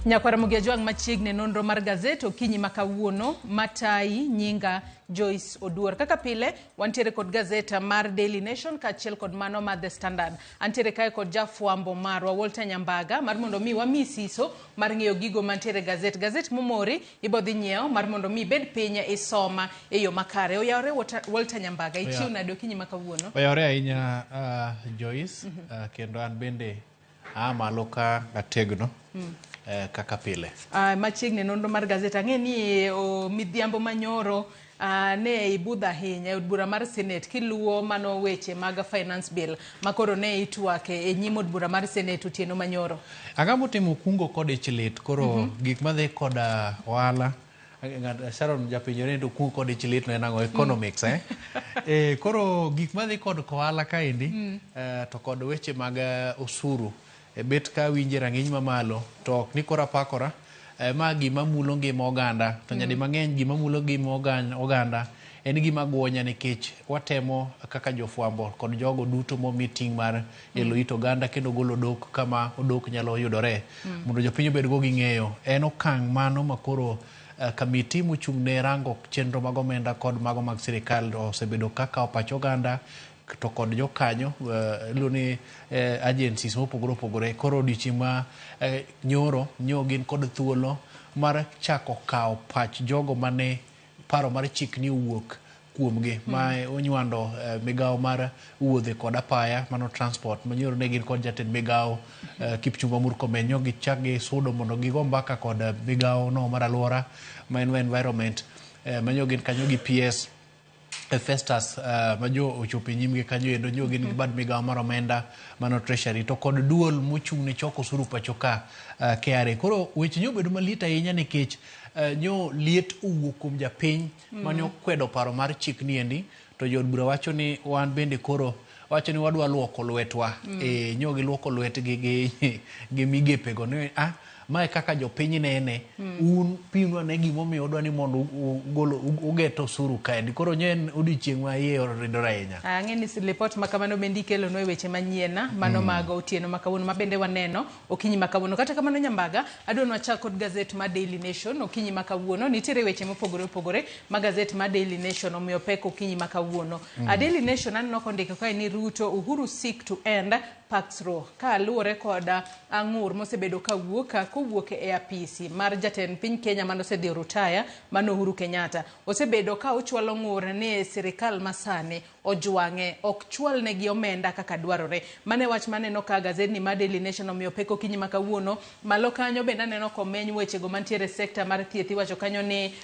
Nyakwara Mugia Jwang' machiegni e nonro mar gazet okinyi ma kawuono matayi nyinga Joyce Oduor. Kaka pile wantiere kod gazeta mar Daily Nation kaachiel kod mano mar The Standard. Antiere kae kod jafwambo marwa Walter Nyambaga mar mondo mi wami siso mar ng'eyo gigo mantiere e gazet. Gazet momori ibo dhi nyiewo mar mondo mi ibed piny isoma e yo makare. Oyawore Walter Nyambaga, ichiew nade okinyi ma kawuono? Oyawore ahinya Joyce, kendo an bende aa malo ka ategno kaka pile. Machiegni nonro mar gazet ang'e ni oh, midhiambo manyoro ne ibudho ahinya e od bura mar Senate kiluwo mano weche mag finance bill makoro ne itwake e nyim od bura mar Senate otieno manyoro. Ang'o motimo kungo kod ich lit koro mm -hmm. gik madhi koda ohala Sharon japenjore ni to kungo kod ich lit no en ang'o economics eh? Eh, koro gik madhi kod ohala kaendi to kod weche mag osuru e bet ka winje rang'iny mamalo to ok ni koro apakora eh, ma gima mulo ngima oganda to nyadi mang'eny gima mulo ngima oganda en gima guonya nikech watemo kaka jofwambo kod jogo duto momi ting' mar elo it oganda kendo golo odok kama odok nyalo yudore mondo jopiny obed go gi ng'eyo. En okang' mano ma koro kamiti mochung' ne rango chenro mag omenda kod mago mag sirikal osebedo ka kawo pach oganda to kod jokanyo iluongo ni agencies mopogore opogore. Koro odiochieng' ma nyoro nyo gin kod thuolo mar chako kawo pach jogo mane paro mar chik ni owuok kuomgi ma onywando migawo mar wuodhe kod apaya mano transport manyoro ne gin kod jatend migawo Kipchumba Murkomen nyo gichak gisudo mondo gigo mbaka kod migawo no mar alwora ma en environment manyo gin kanyo gi PS Festus ma jo ochopo e nyimgi kanyo endo nyo gin gi bad migawo mar omenda mano treasury to kod duol mochung' ne choko osuru pacho ka KRA. Koro weche nyo obedo maliet ahinya nikech nyo liet owuok kuom japiny mane okwedo paro mar chik niendi to jood bura wacho ni wan bende koro wacho ni wadwa luoko lwetwa. Nyo giluoko lwetgi gi migepego ni ah mae kaka jopiny nene un pimwa ne gimomiyo udwa ni mondo uget osuru kaendi. Koro nyo en odiochieng' ma iye oridore ahinya. Ang'e ni lipot ma kamano bende ikelonwa e weche manyien mano mag otieno ma kawuono ma bende waneno okinyi ma kawuono. Kata kamano Nyambaga, adwa ni wachak kod gazet mar Daily Nation okinyi ma kawuono. Nitiere weche mopogore opogore ma gazet mar Daily Nation omiyo pek okinyi ma kawuono. Daily Nation aneno kondiko kae ni Ruto Uhuru seek to end Pax Row ka luwore kod ng'ur mosebedo ka wuok kowuok e apisi mar jatend piny Kenya mane osedhi rutaya mano Uhuru Kenyatta. Osebedo ka ochwalo ng'ur ni sirikal masani ojwang'e, ok chwal negi omenda kaka dwarore. Mano e wach maneno ka gazedni mar Daily Nation omiyo pek okinyi ma kawuono. Malo kanyo bende aneno komeny wechego mantiere e sekta mar thieth. Iwacho kanyo ni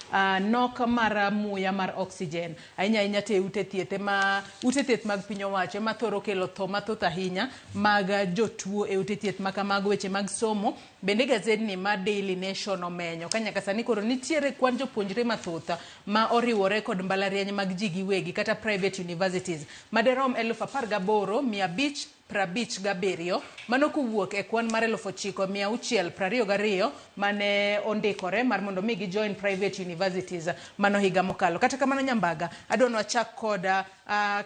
nok mar muya mar oxygen ahinya ahinya to e ute thieth ema ute thieth mag piny owacho ema thoro kelo tho mathoth ahinya mag jotuo e ute thieth ma kamago. Weche mag somo bende gazedni mar Daily Nation omenyo ka nyaka sani koro nitiere kwan jopuonjre mathoth ma oriwore kod mbalariany mag ji giwegi kata private universities maderom 18,557, mano kowuok e kwan mar 9,622 mane ondikore mar mondo mi gi join private universities mano higa mokalo. Kata kamano Nyambaga, adwa ni wachak kod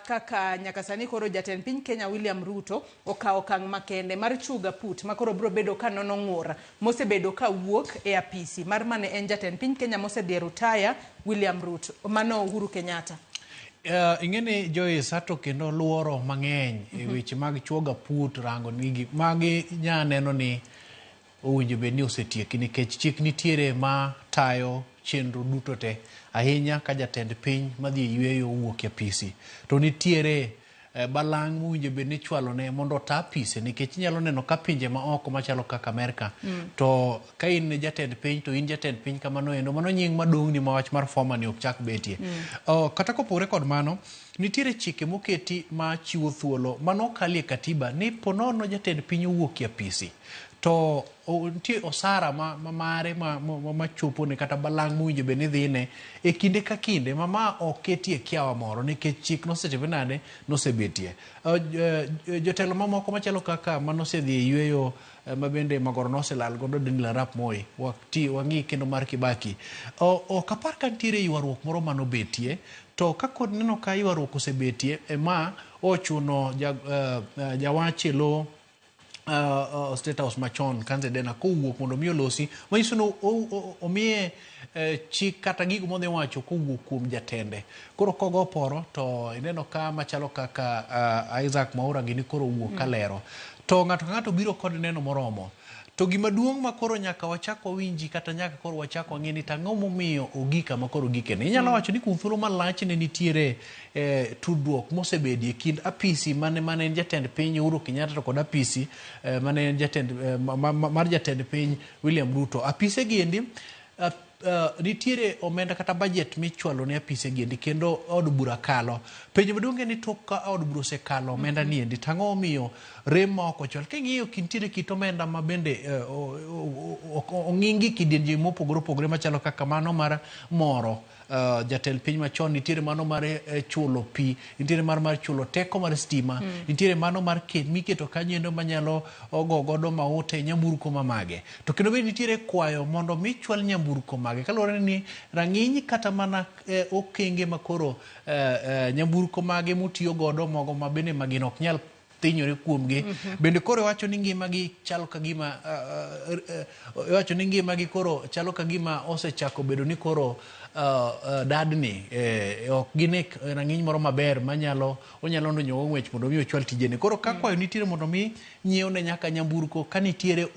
kaka nyaka sani koro jatend piny Kenya William Ruto okawo okang' makende mar chuga put ma koro biro bedo ka nono ng'ur mosebedo ka wuok e apisi mar mane en jatend piny Kenya mosedhi e rutaya William Ruto, mano Uhuru Kenyatta. Ing'e ni Joyce ato kendo luoro mang'eny e weche mag chuoga put rango ni gik magi nya neno ni owinjo bed ni osetieki nikech chik nitiere ma tayo chenro duto te ahinya ka jatend piny madhi e yueyo owuok e apisi to nitiere balang' mowinjo bed ni ichwalone mondo ota apise nikech inyalo neno ka pinje ma oko machalo kaka Amerka to ka in jatend piny to in jatend piny kamano endo mano nying madong'ni ma wach mar former ni ok chak betie. Kata kopogore kod mano, nitiere chike moketi ma chiwo thuolo mano okalie katiba ni ponono jatend piny owuok e apisi to nitie osara ma, ma mare ma, ma, ma chopone kata balang' mowinjo bed ni dhine e kinde ka kinde ma ma ok ketie kiawa moro nikech chik nosetime nade nosebetie. Jotelo mamoko machalo kaka manosedhi e yueyo ma bende magoro noselal godo Daniel Arap Moi wati wang'i kendo mar Kibaki ok apar ka nitiere ywaruok moro manobetie to ka kod neno ka ywaruok osebetie ma ochuno jawach e lo State House machon Kanze Dena kowuok mondo mi olosi manyiso ni omiye chik kata gigo modhi wacho kowuok kuom jatende. Koro kogo poro to ineno ka machalo kaka Isaac Mwaura gini koro owuok kalero. To ng'ato ka ng'ato biro kod neno moromo. To gima duong' ma koro nyaka wachak wawinji kata nyaka koro wachak wang'e ni tang'o momiyo ogik kama koro ogike ni. Inyalo wacho ni kuom thuolo malach ne nitiere tudruok mosebedie kind apisi mane mane en jatend piny Uhuru Kenyatta to kod apisi mane en jatend mar jatend piny William Ruto. Apise gi endi nitiere omenda kata budget michwalo ne apise gi endi kendo od bura kalo. Penjo maduong' en ni tok ka od bura osekalo omenda ni endi tang'o omiyo rem ma ok ochwal. King'iyo nitiere kit omenda ma bende ong'ingi kidienje mopogore opogore machalo kaka mano mar moro jatend piny machon, nitiere mano mar chulo pi, nitiere mar chulo teko mar stima, nitiere mano mar ket miketo kanyo endo manyalo ogo godo maute nyamburko mamage. To kendo bende nitiere kwayo mondo mi chwal nyamburko mage kaluwore ni rang'iny kata mana okenge makoro nyamburko mage motiyo godo mogo ma bende magin ok nyal thinyore kuomgi. Bende koro iwacho ni ngimagi chalo ka gima iwacho ni ngimagi koro chalo ka gima osechako bedo ni koro dadni ok gin e rang'iny moro maber manyalo onyalo ndonyo go ng'wech mondo mi ochwal tijene. Koro ka kwayo nitiere mondo mi nyiewne nyaka nyamburko ka nitiere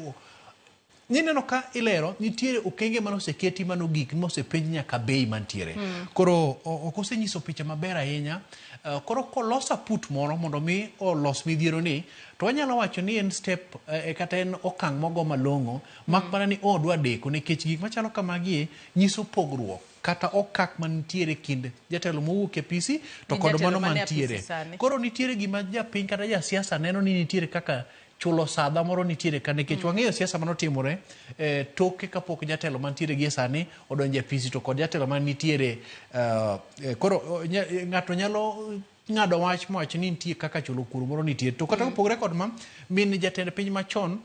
Nineno ka ilero nitiere okenge mane oseketi manogik mosepenj nyaka bei mantiere. Koro ok osenyiso picha maber ahinya. Koro kolos aput moro mondo mi olos midhiero ni to wanyalo wacho ni en step kata en okang' mogo malong'o mak mana ni odwa deko nikech gik machalo kamagi nyiso pogruok kata okak mantiere kind jatelo mowuok e apisi to kod mano mantiere. Koro nitiere gima japiny kata jasiasa neno ni nitiere kaka chulo sadha moro nitiere ka nikech wang'eyo siasa manotimore toke kapok jatelo mantiere gie sani odonjo e apisi to kod jatelo man nitiere koro ng'ato nyalo ng'ado wach mawach ni nitie kaka chulo kuor moro nitie to kata kopogore kod ma min jatend piny machon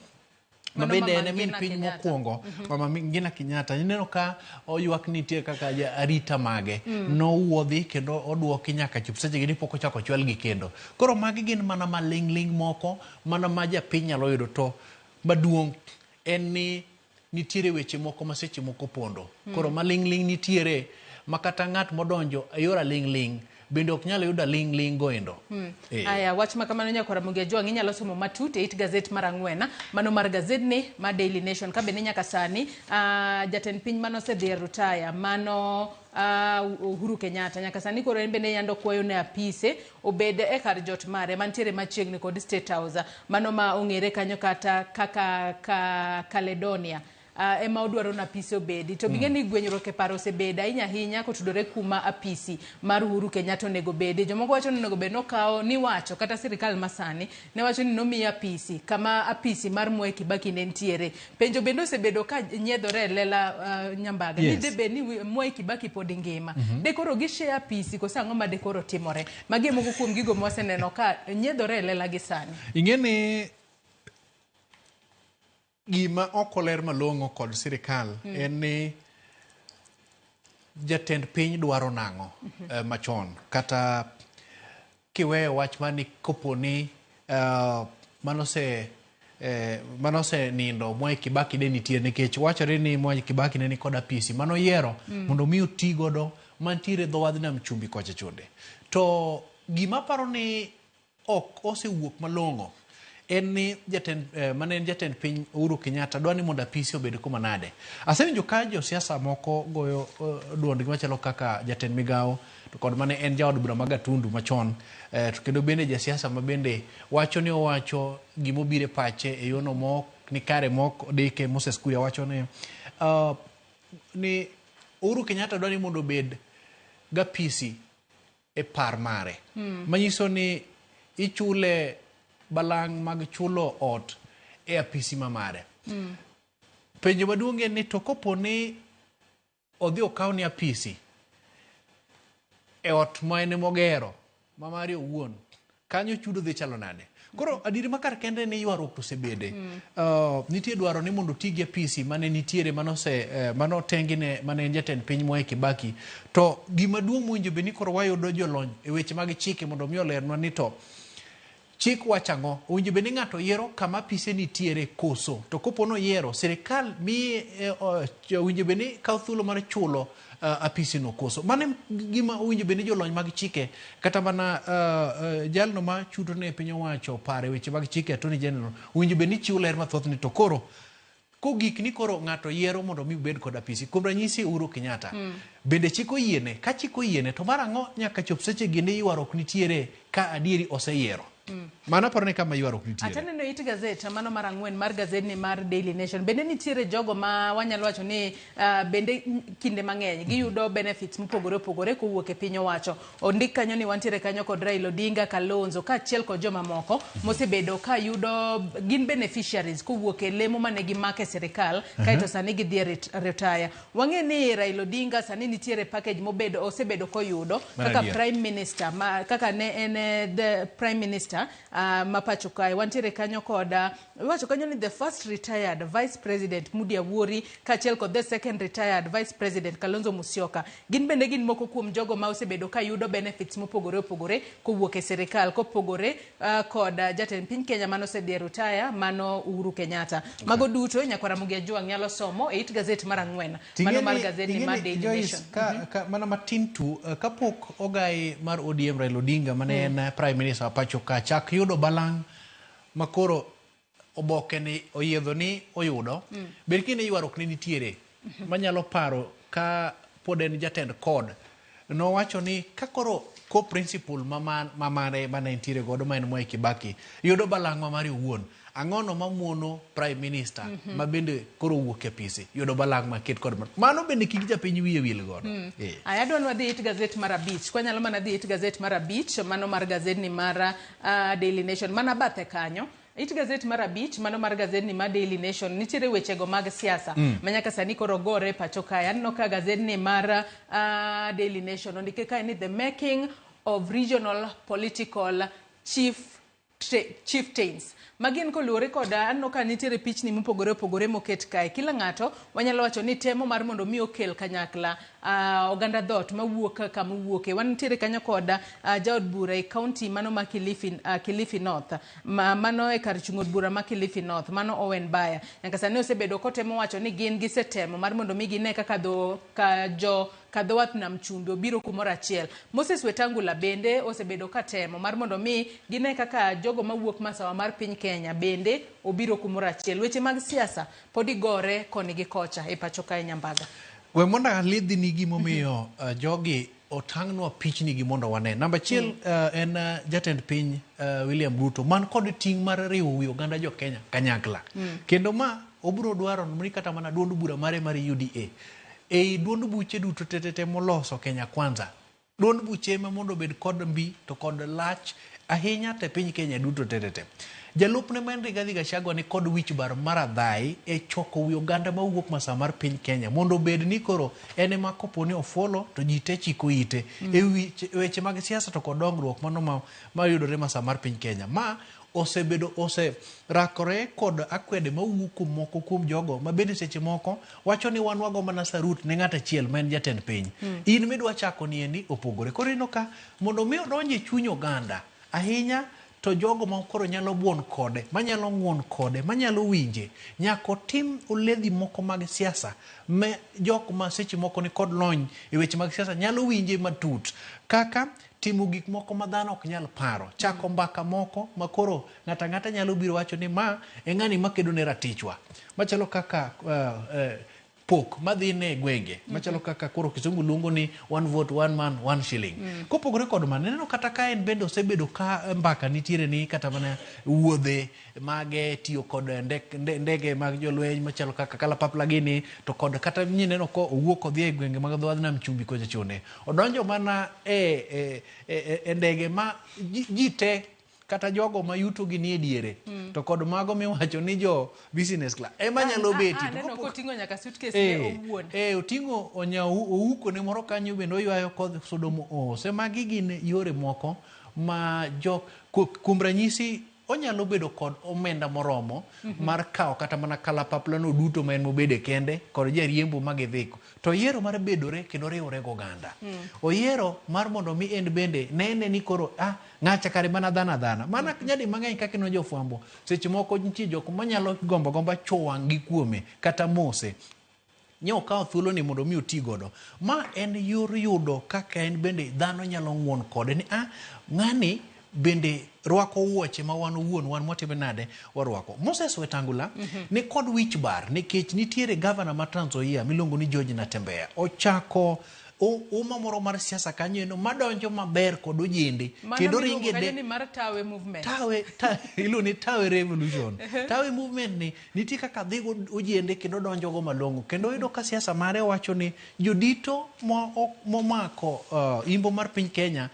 ma bende en min piny mokwongo Mama Ngina Kenyatta ineno ka oywak nitie kaka arita mage nowuodhi kendo oduoki nyaka chop sechegi ni pok ochako ochwalgi kendo. Koro magi gin mana maling'ling' moko mana ma japiny nyalo yudo to maduong' en ni nitiere weche moko ma seche moko pondo. Koro maling'ling' nitiere ma kata ng'at modonjo e yor aling'ling' bende ok nyal yudo aling'ling' go endo. Aya, wach ma kamano nyakwar Ramogi Ajwang' inyalo somo matut e it gazet mar ang'wen mano mar gazedni mar Daily Nation ka bende nyaka sani jatend piny manosedhi e rutaya mano Uhuru Kenyatta nyaka sani koro en bende yando kwayo ne apise obed e kar jot mare mantiere machiegni kod State House mano ma ong'ere kanyo kata kaka ka Caledonia. Ema odwaro ni apisi obedi to ging'e ni gwenyruok e paro osebedo ahinya ahinya kotudore kuma apisi mar Uhuru Kenyatta onego bedi. Jomoko wacho ni onego bed nokawo niwacho kata sirikal masani ne wacho ni nomiye apisi kama apisi mar Mwai Kibaki ne nitiere. Penjo bende osebedo ka nyiedhore e lela Nyambaga ni de bed ni Mwai Kibaki pod ngima. De koro gishare apisi koso ang'o ma de koro timore. Magi e moko kuom gigo mwaseneno ka nyiedhore e lela gi sani. Ing'e ni gima ok oler malong'o kod sirikal en ni jatend piny dwaro nang'o machon kata kiweyo wach mani kopo ni manose nindo Mwai Kibaki ne nitie nikech wachore ni Mwai Kibaki ne ni kod apisi manoyiero mondo mi oti godo mantiere dho wadh nam chumbi kocha chonde. To gima aparo ni ok osewuok malong'o en ni jatend mane en jatend piny Uhuru Kenyatta dwa ni mondo apisi obed kuma nade. Asewinjo ka josiasa moko goyo duondgi machalo kaka jatend migawo to kod mane en jaod bura ma Gatundu machon to kendo bende jasiasa ma bende wacho ni owacho gimobiro e pache e yono mok ni kare mok odike Moses Kuria wacho ni ni Uhuru Kenyatta dwa ni mondo obed gapisi e par mare. Manyiso ni ichule balang' mag chulo ot e apisi ma mare. Penjo maduong' en ni to kopo ni odhi okaw ni apisi e ot ma en emogero ma mare owuon, kanyo chudo dhi chalo nade? Koro adieri ma kar kende ni ywaruok to osebede. Nitie dwaro ni mondo oti gi apisi mane nitiere manotengi ne mane en jatend piny Mwai Kibaki. To gima duong' mowinjo bed ni koro wayudo jolony e weche mag chike mondo mi olernwa ni to Chik wacho ang'o? Owinjo bed ni ng'ato yiero kama apise nitiere koso? To kopo noyiero, sirikal miye owinjo bed ni kawo thuolo mar chulo apisino koso? Mano e gima owinjo bed ni jolony mag chike kata mana jalno ma chuto ne piny owacho pare weche mag chike Attorney General owinjo bed ni chiwo ler mathoth ni to koro kogik ni koro ng'ato yiero mondo mi obed kod apisi. Kuom ranyisi Uhuru Kenyatta. Bende chik oyiene? Ka chik oyiene to mar ang'o nyaka chop seche gi ni ywaruok nitiere ka adieri oseyiero? Mano aparo ni kama ywaruok nitiere. Ataneno it gazet mano mar ang'wen mar gazedni mar Daily Nation. Bende nitiere jogo ma wanyalo wacho ni bende kinde mang'eny giyudo benefits mopogore opogore kowuok e piny owacho. Ondik kanyo ni wantiere kanyo kod Raila Odinga, Kalonzo kaachiel kod jomamoko mosebedo ka yudo gin beneficiaries kowuok e lemo mane gimako e sirikal kaeto sani gidhi e retire. Wang'e ni Raila Odinga sani nitiere package mobedo osebedo koyudo kaka prime minister ma, kaka ne en the prime minister ma pacho kae. Wantiere kanyo kod iwacho kanyo ni the first retired vice president Moody Awuori kaachiel kod the second retired vice president Kalonzo Musyoka. Gin bende gin moko kuom jogo ma osebedo ka yudo benefits mopogore opogore kowuok e sirikal kopogore kod jatend piny Kenya mane osedhi e retire mano Uhuru Kenyatta. Mago duto nyakwar Ramogi Ajwang' nyalo somo e it gazet mar ang'wen mano mar gazedni mar Daily Nation. Ka, mana matin tu kapok ogai mar ODM Raila Odinga mane en prime minister wa pacho ka chak yudo balang' makoro oboke ni oyiedho ni oyudo bed kine ywaruok ne nitiere manyalo paro ka pod en jatend CORD nowacho ni ka koro co-principal ma mare mane entiere godo ma en Mwai Kibaki yudo balang' ma mare owuon ang'ono mamono prime minister ma bende koro owuok e apisi yudo balang' maket kod mano bende kik japiny wiye wil godo. Aya adwa ni wadhi it gazet mar abich. Kwanyalo mana dhi it gazet mar abich mano mar gazedni mar Daily Nation mana bathe kanyo. It gazet mar abich mano mar gazedni mar Daily Nation nitiere wechego mag siasa ma nyaka sani koro gore pacho kae. Aneno ka gazedni mar Daily Nation ondike kae ni the making of regional political chieftains. Magin koluwore kod aneno ka nitiere pichni mopogore opogore moket kae. Kila ng'ato wanyalo wacho ni temo mar mondo mi okel kanyakla oganda dhoot mawuok kama owuoke. Wantiere kanyo kod jaod bura e county mano ma Kilifi North. Mano e kar chung' od bura ma Kilifi North, mano Owen Baya. Nyaka sani osebedo kotemo wacho ni gin gisetemo mar mondo mi gine kaka dho ka jo ka dho wath nam chumbi obiro kumoro achiel. Moses Wetangula bende osebedo katemo mar mondo mi gine kaka jogo mawuok masawa mar piny Kenya bende obiro kumoro achiel. Weche mag siasa pod igore koni gi kocha e pacho kae Nyambaga. We mondo alidhni gimomiyo jogi otang'nwa pichni gi mondo wane. Namba achiel en jatend piny William Ruto man kod ting' mar riwo wi oganda jo Kenya kanyakla. Kendo ma obiro dwaro ni kata mana duond bura mare mar UDA ei duond buche duto tetete moloso Kenya Kwanza. Duond buche ma mondo obed kod mbi to kod lach ahinya te piny Kenya duto tetete. Jalupne ma en Rigathi Gachagua ni kod wich bar mar adhai e choko wi oganda mawuok masawa mar piny Kenya mondo obed ni koro en ema kopo ni ofuolo to ji te chiko ite e weche mag siasa to kod dongruok mano mayudore masawa mar piny Kenya. Ma osebedo oserakore kod akwede mawuok kuom moko kuom jogo ma bende seche moko wacho ni wan wago mana sarut ne ng'at achiel ma en jatend piny. In midwa chako ni endi opogore. Koro ineno ka mondo mi odonj e chuny oganda ahinya to jogo ma koro nyalo buon kode, manyalo ng'uon kode, manyalo winje, nyaka otim oledhi moko mag siasa ma jok ma seche moko ni kod lony e weche mag siasa nyalo winje matut. Kaka timo gik moko ma dhano ok nyal paro, chako mbaka moko ma koro ng'ato ang'ata nyalo biro wacho ni ma e ng'ani makedo ne ratichwa. Machalo kaka pok madhi ne gwenge, machalo kaka koro Kisumu luongo ni one vote, one man, one shilling. Kopogore kod mano, ineno kata ka en bende osebedo ka mbaka nitiere ni kata mana wuodhe mage tiyo kod ndege mag jolweny machalo kaka kalapapla gini, to kod kata nyineno ko owuok odhi e gwenge mag dho wadh nam chumbi kocha chonde. Odonjo mana e ndege ma ji te kata jogo ma yuto gi nie diere to kod mago miwacho ni jo business class ema nyalo betie. Aneno koting'o nyaka suitcase ne owuon. Oting'o ouko ne moro kanyo bende oywayo kodh sodo moose. Magi gin yore moko ma jo kuom ranyisi onyalo bedo kod omenda moromo mar kawo kata mana kalapaplano duto ma en mobede kende kod jariembo ma gidhiko. To oyiero mar bedore kendo riwore goganda. Oyiero mar mondo mi en bende nene ni koro ng'acha kare mana dhano adhana. Mana nyadi mang'eny kaka ineno jofwambo, seche moko nitie jok manyalo gombo agomba chwo wang'gi kuome kata mose. Nye okawo thuolo ni mondo mi oti godo. Ma en yor yudo kaka en bende dhano nyalo ng'uon kode ni ng'ani bende rwako wuoche ma wan owuon wan mwatime nade warwako. Moses Wetangula ni kod wich bar nikech nitiere gavana ma Trans Nzoia miluongo ni George Natembeya. Ochako uma moro mar siasa kanyo endo madonjo maber kod ojende kendo ringe de ni mar Tawe movement. Tawe, iluongo ni Tawe revolution. Tawe movement ni nitie kaka dhi ojende kendo donjo go malong'o. Kendo oyudo ka siasa mare wacho ni jodito momako imbo mar piny Kenya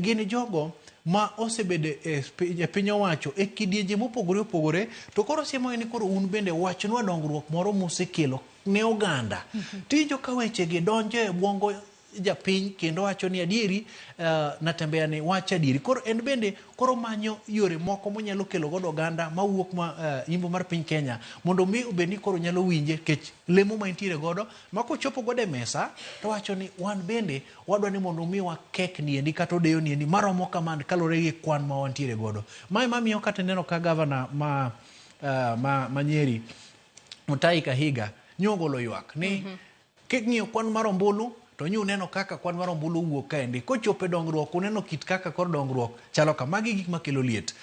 gin jogo ma osebedo e piny owacho e kidienje mopogore opogore, to koro siemo ni koro un bende wachnwa dongruok moro musekelo ne oganda. Tiwinjo ka wechegi donjo e obwongo japiny kendo wacho ni adieri Natembeya ni wacho adieri. Koro en bende koro manyo yore moko monyalo kelo godo oganda mawuok ma imbo mar piny Kenya mondo mi obed ni koro nyalo winje nikech lemo ma entiere godo ma kochopo godo e mesa to wacho ni wan bende wadwa ni mondo mi kek niendi kata odeyo niendi maromo kamano kaluwore gi kwan ma wantiere godo. Mae mamiyo kata ineno ka gavana ma Nyeri Mutahi Kahiga nyogolo ywak ni king'iyo kwan mar ombulu to nyu neno kaka kwan mar ombulu owuok kaendi. Kochopo e dongruok uneno kit kaka kor dongruok chalo ka. Magi gik makelo liet.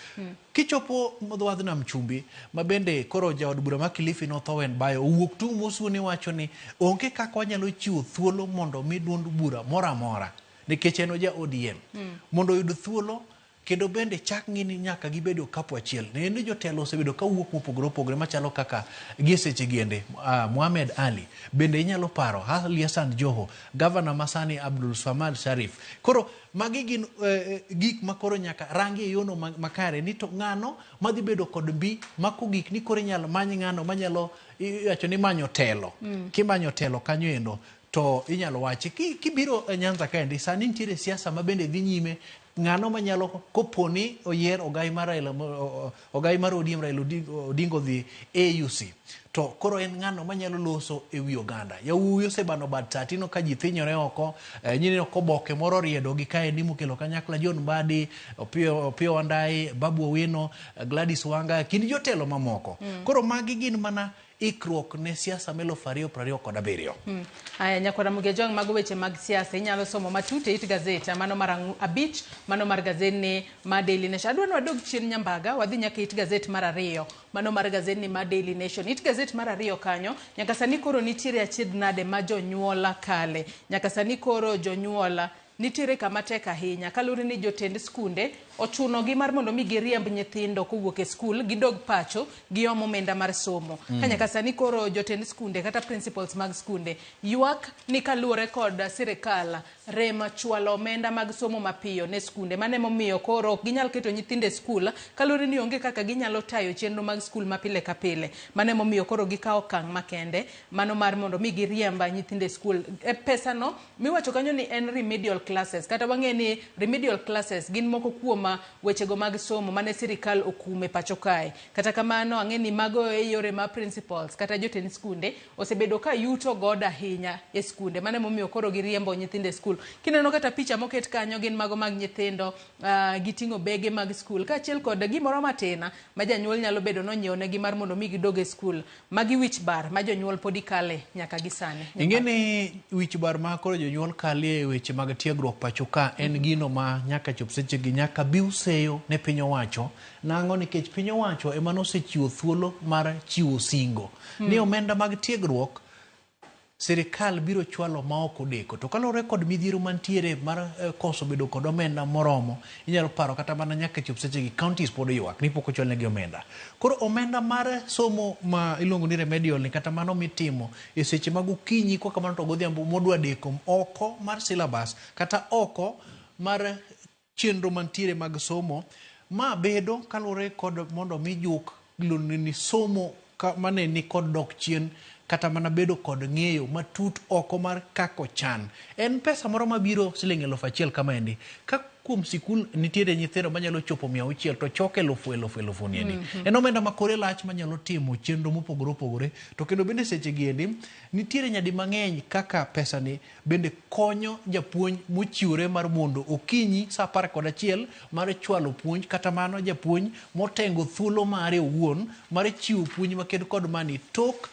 Kichopo dho nam chumbi ma bende koro jaod bura ma Kilifi North Owen Bayo owuok tung' mosuo ni wacho ni onge kaka wanyalo chiwo thuolo mondo mi duond bura moro amora nikech en oja ODM mondo oyud thuolo kendo bende chak ng'i ni nyaka gibed e okapu achiel. Ne ni jotelo osebedo ka wuok mopogore opogore machalo kaka gie seche giende Mohamed Ali bende inyalo paro Ali Hassan Joho, gavana masani Abdul Swamad Sharif. Koro magi gin gik ma koro nyaka rangi e yono makare ni to ng'ano madhi bedo kod mbi ma kogik ni koro inyalo many ng'ano manyalo iwacho ni manyo telo. Kimanyo telo kanyo endo to inyalo wachi kibiro e Nyanza kaendi sani nitiere siasa ma bende dhi nyime. Ng'ano manyalo koponi oyier ogai mar Raila ogai mar ODM Raila Odinga odhi AUC to koro en ng'ano manyalo loso e wi oganda. Yawuowi osebano bad sa tino ka ji thinyore oko, nyineno koboke moro oriedo gi kaendi mokelo kanyakla John Mbadi, Opiyo Wandayi, Babu Owino, Gladys Wanga kind jotelo mamoko. Koro magi gin mana ikruok ne siasa ma 2027. Aya nyakwara Mugejwang', mago weche mag siasa inyalo somo matut e it gazet mano mar 5 mano mar gazetni ma Daily Nation. Adwa ni wadog chien Nyambaga wadhi nyaka it gazet mar 2 mano mar gazetni ma Daily Nation. It gazet mar 2 kanyo nyaka sani koro nitiere achiedh nade ma jonyuola kale. Nyaka sani koro jonyuola nitiere kama tek ahinya kaluwore ni jotend skunde ochunogi mar mondo mi giriemb nyithindo kowuok e skul gidog pacho giom omenda mar somo. Ka nyaka sani koro jotend skunde kata principals mag skunde ywak ni kaluwore kod sirikal rem chwalo omenda mag somo mapiyo ne skunde. Mano emomiyo koro ok ginyal keto nyithindo e skul kaluwore ni onge kaka ginyalo tayo chenro mag skul ma pile ka pile. Mano emomiyo koro gikawo okang' makende mano mar mondo mi giriemb nyithindo e skul. E pesano miwacho kanyo ni en remedial classes kata wang'e ni remedial classes gin moko kuom wechego mag somo mane sirikal okume pacho kae. Kata kamano ang'e ni mago e yore ma principals kata jotend skunde osebedo ka yuto godo ahinya e skunde. Mano emomiyo koro giriembo nyithindo e skul. Kineno kata picha moket kanyo gin mago mag nyithindo, giting'o bege mag skul kaachiel kod gimoro matin ma janyuol nyalo bedo nonyiewo negi mar mondo mi gidog e skul. Magi wich bar ma jonyuol podi kale nyaka gi sani. Ing'e ni wich bar ma koro jonyuol kale e weche mag tiegruok pacho ka en gino ma nyaka chop sechegi nyaka bi useyo ne piny owacho. Nang'o? Nikech piny owacho ema nosechiwo thuolo mar chiwo singo ni omenda mag tiegruok sirikal biro chwalo ma ok odeko. To kaluwore kod midhiero mantiere mar koso bedo kod omenda moromo, inyalo paro kata mana nyaka chop sechegi counties pod ywak ni pok ochwalnegi omenda. Koro omenda mar somo ma iluongo ni remedial ni kata mano mitimo e seche mag okinyi koka kamano to godhiambo modwa deko oko mar syllabus kata oko mar chenro mantiere mag somo ma bedo kaluwore kod mondo mi juk iluongo ni somo mane ni kod dok chien kata mana bedo kod ng'eyo matut oko mar kaka ochan. En pesa moro mabiro siling 1000 kamaendi. Ka kuom sikul nitiere nyithindo manyalo chopo 600 to chok elufu elufu elufu niendi. En omenda ma kore lach manyalo timo chenro mopogore opogore. To kendo bende seche gi endi nitiere nyadi mang'eny kaka pesa ni bende konyo japuonj mochiwore mar mondo okinyi saa 11 mar chwalo puonj, kata mano japuonj motengo thuolo mare owuon mar chiwo puonj maked kod mani tok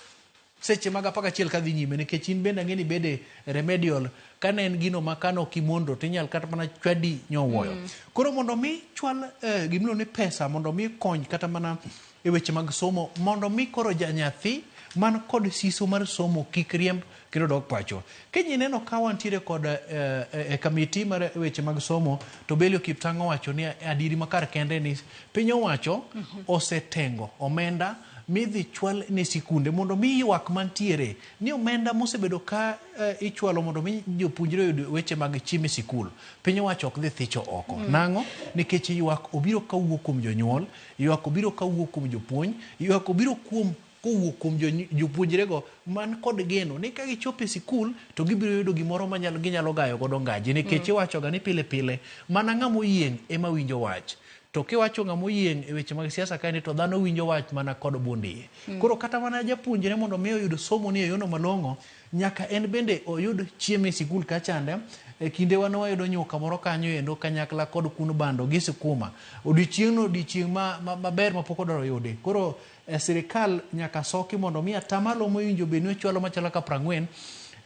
seche mag 11 kadhi nyime, nikech in bende ang'e ni bede remedial kane en gino ma kane ok imondo to inyal kata mana chwadi nyowuoyo. Koro mondo mi chwal gimiluongo ni pesa mondo mi kony kata mana e weche mag somo, mondo mi koro janyathi man kod siso mar somo kik riemb kendo dok pacho. Kiny ineno ka wantiere kod e kamiti mar weche mag somo, to Belio Kiptang' owacho ni adieri makar kende ni piny owacho osetengo omenda midhi chwal ne sikunde mondo mi ywak mantiere ni omenda mosebedo ka ichwalo mondo mi jopuonjre oyud weche mag chiemo e sikul, piny owacho ok dhi thicho oko. Nang'o? Nikech ywak obiro kawuok kuom jonyuol, ywak obiro kawuok kuom jopuonj, ywak obiro kuom kowuok kuom jopuonjrego man kod geno ni ka gichopo e sikul to gibiro yudo gimoro ma ginyalo gayo godo ngaji, nikech iwachoga ni pile pile mana ng'ama oyieng' ema winjo wach. To kiwacho ng'ama oyieng' e weche mag siasa kaendi to dhano winjo wach mana kod bund iye. Koro kata mana japuonjre mondo mi oyud somo ni e yono malong'o, nyaka en bende oyud chiemo e sikul kachande. E kindewa ne wayudo nyuka moro kanyo endo kanyakla kod kun bando gi sikuma. Odiochieng'no odiochieng' maber ma pok odwaro yudi. Koro sirikal nyaka soki mondo mi atamalo mowinjo bed ni ochwalo machalo ka 40